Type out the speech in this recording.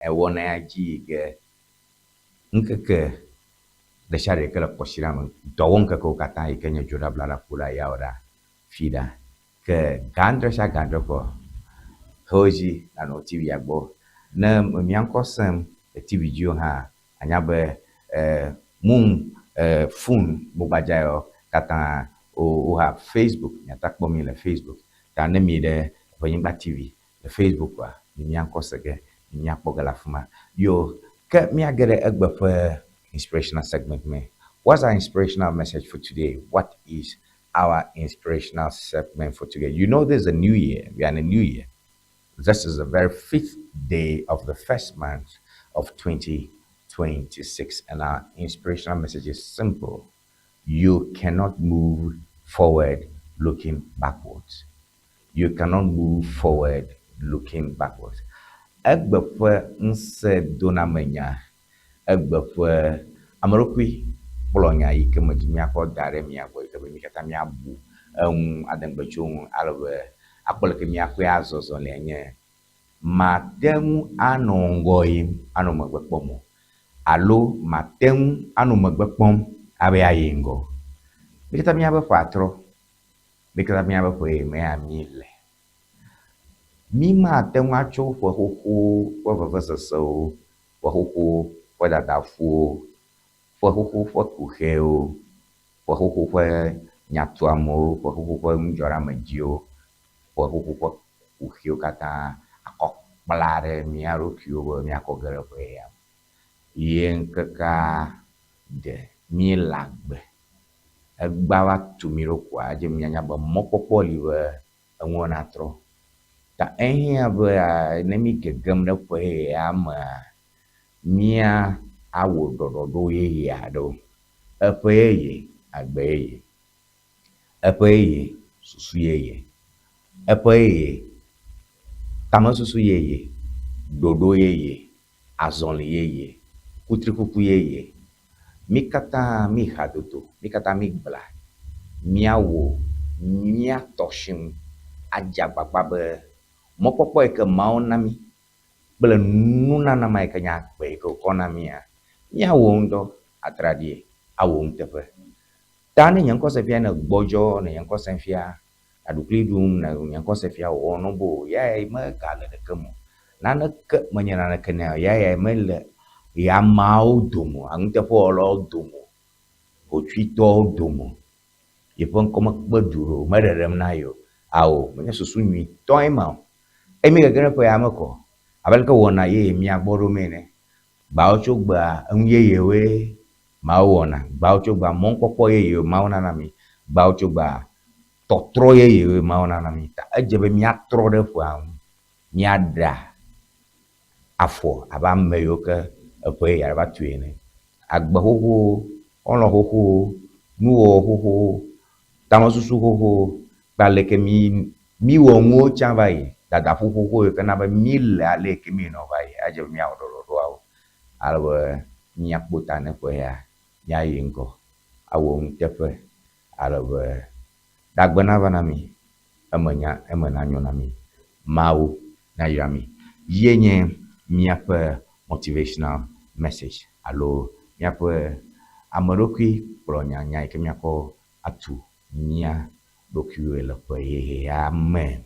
Ewɔna ya dzi yi ge ŋkeke ɖesiaɖe yi ke le kɔsiɖa me, dɔwɔŋkekewo katã yi ke nye Dzoɖa, Blaɖa, Kuɖa, Yawoɖa, Fiɖa. Ke ga adre sia ga adre kɔ xewo dzi nanɔ TV ya gbɔ. Ne mia ŋkɔ sem le TV dzi o hã, anya be e mum e fon gbogbadza yawo katã wo woha Facebook, miate akpɔ mi le Facebook. Ta ne mi ɖe Ʋenyigba TV le Facebook a, mi mia ŋkɔ se ge, mi mia kpɔ ge le afima. Yo, ke mia ge ɖe egbe ƒe inspirational segment me. What's our inspirational message for today? What is our inspirational segment for today? You know this is a new year. We are in a new year. This is the very fifth day of the first month of 2026 and our inspirational message is simple. You cannot move forward looking backwards. You cannot move forward looking backwards. Egbe ƒe ŋusẽdonamenya, egbe ƒe ameɖokui kplɔnya yi ke me dzi míakɔ da ɖe mía gbɔ yi ke be mí katã míabu eŋu, ade ŋugble tso eŋu ale be akpɔ leke míakɔe azɔ zɔlia nye mate ŋu anɔ ŋgɔ yim anɔ megbe kpɔm o alo mate ŋu anɔ megbe kpɔm abe ayi ŋgɔ. Mí katã míaƒe ƒe atrɔ. Mí katã míabe ƒe yi mea míle. Mí mate ŋu atso ƒe xoxo ƒe vevesesewo, ƒe xoxo ƒe dadaƒuwo, ƒe xoxo ƒe kuxɛwo, ƒe xoxo ƒe nyatuamewo, ƒe xoxo ƒe nudzɔɖeamedziwo, ƒe xoxo ƒe kuxiwo katã akɔ kpla ɖe mía ɖokuiwo be míakɔ ge ɖe ƒe yeyea me. Ye ŋkekea ɖe míele agbe Egbea va tu mí ɖo koa, edze be míanya be mɔkpɔkpɔ li be enuwo natrɔ. Ta ehiã be ne mí gegem ɖe ƒe yeyea mea, mía awɔ ɖɔɖɔɖo yeye aɖewo. Eƒe yeye, agbe yeye. Eƒe yeye, susu yeye. Eƒe yeye, tamesusu yeye, ɖoɖo yeye, azɔli yeye, kutrikuku yeye. Mí katã mí hadodo, mí katã mí gbla míawɔ mía tɔ sinu adze agbagba be mɔkpɔkpɔ yi ke Mawu na mí kple nunana ma yi ke nye agbe yi ke wòkɔ na mía, míawɔ eŋudɔ atraɖii awɔ nuteƒe. Ta ne nye ŋkɔ se fia ne gbɔdzɔ, ne nye ŋkɔ se fia aɖukli ɖum, ne nye ŋkɔ se fia wòwɔ nɔ be o, yae megale ɖeke me o. Naneke menye naneke nɛ o, yae mele ameawo dome o, nuteƒewɔlawo dome o, hotsuitɔwo dome o. Yeƒe ŋkɔ mekpe du ɖo o, meɖeɖem na ye o. Ao, menye susu nyuitɔe ma o. Eye míegege ɖe ƒe ya me kɔ, abe aleke wɔna yeye mía gbɔ ɖo mee ene. Gbawo tso gbea, enu yeyewoe Mawu wɔna. Gbawo tso gbea, mɔnukpɔkpɔ yeyewoe Mawu nana mí. Gbawo tso gbea, tɔtrɔ yeyewoe Mawu nana mí. Ta edze be míatrɔ ɖe ƒea ŋu, míaɖea afɔ abe ame yiwo ke eƒe yeye aɖe va tui ene. Agbe xoxowo, xɔlɔ̃ xoxowo, nuwɔwɔ xoxowo, tamesusu xoxowo kple aleke mí míwɔ nuwo tsã va yi, dadaƒu xoxo yiwo ke na be míle ale yi ke míenɔ va yi. Edze be míawɔ ɖɔɖɔɖoawo ale be míakpɔ ta ne ƒe ya míayi ŋgɔ awɔ nuteƒe ale be ɖagbe nava na mí, eme nya eme nanyo na mí. Mawu nayra mí. Ye nye míaƒe motivational message alo míaƒe ameɖokui kplɔnya nya yi ke míakɔ atu mía ɖokuiwoe le ƒe yeyea me.